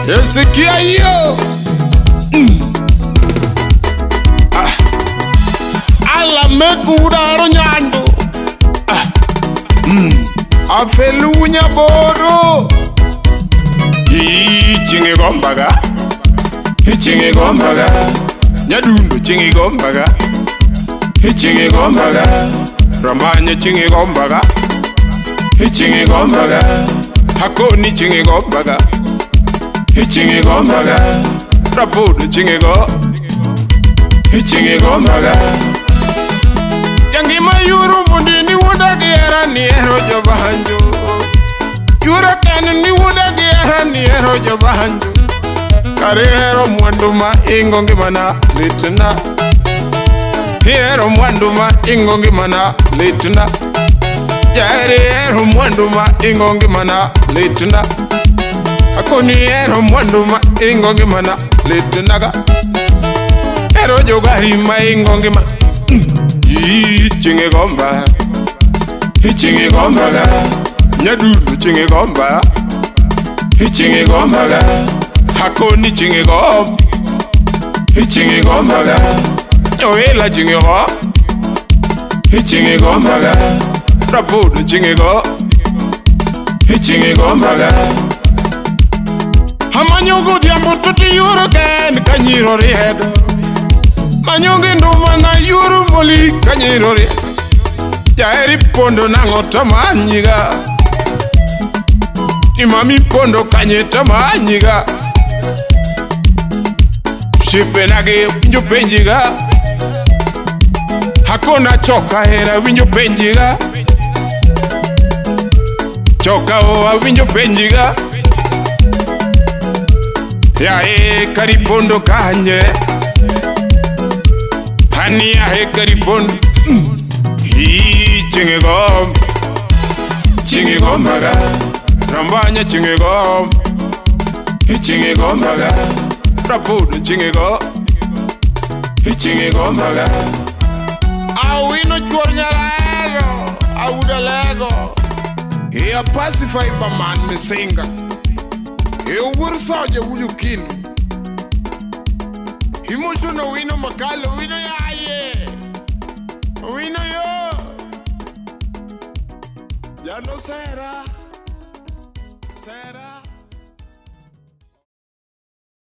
Sikia hiyo. Ala mekudaro nyando. Afelunya bodo. Ichinge gombaga. Ichinge gombaga. Nyadundo chinge gombaga. Ichinge gombaga. Ramanya chinge gombaga. Ichinge gombaga. Hakoni chinge gombaga. Ichinge gombaga. Rapodo chinge go. Ichinge gombaga. Jangima yuru mundini wuda gera ni ero jobanjo. Yura kan ni wuda gera ni ero jobanjo. Karero mwandu ma ingongi mana litna. Hero mwandu ma ingongi mana litna. Jare ero mwandu ma ingongi mana litna. Akoni ero mwandu ma ingongi mana litna ga. Ero jogari ma ingongi ma. Ichinge gomba. Ichinge gomba ga. Nyadundo chinge gomba. Ichinge gomba ga. Hakoni chinge gomba. Ichinge gomba ga. Yoela chinge go. Ichinge gomba ga. Rapodo chinge go. Ichinge gomba ga. Amanyogo diambo tuti yuro ken kanyiro riedo. Manyonge nduma na yuru moli kanyiro rie. Jaeri pondo nango tamanyiga. Imami pondo kanye tamanyiga. Shipenage winjo penjiga. Hakuna choka hera winjo penjiga. Choka oa winjo penjiga. Yae karipondo kanye. Hani yae karipondo. Chinge gom. Chinge gombaga. Rambanya chinge gom. Chinge gombaga. Rapodo chinge go. Chinge gombaga. Awino chuor nyarego. Awudalego. He a pacify man misinga. He uwur soje wulukin. Emotional wino makalo wino yaye. Wino yo. Ya no será.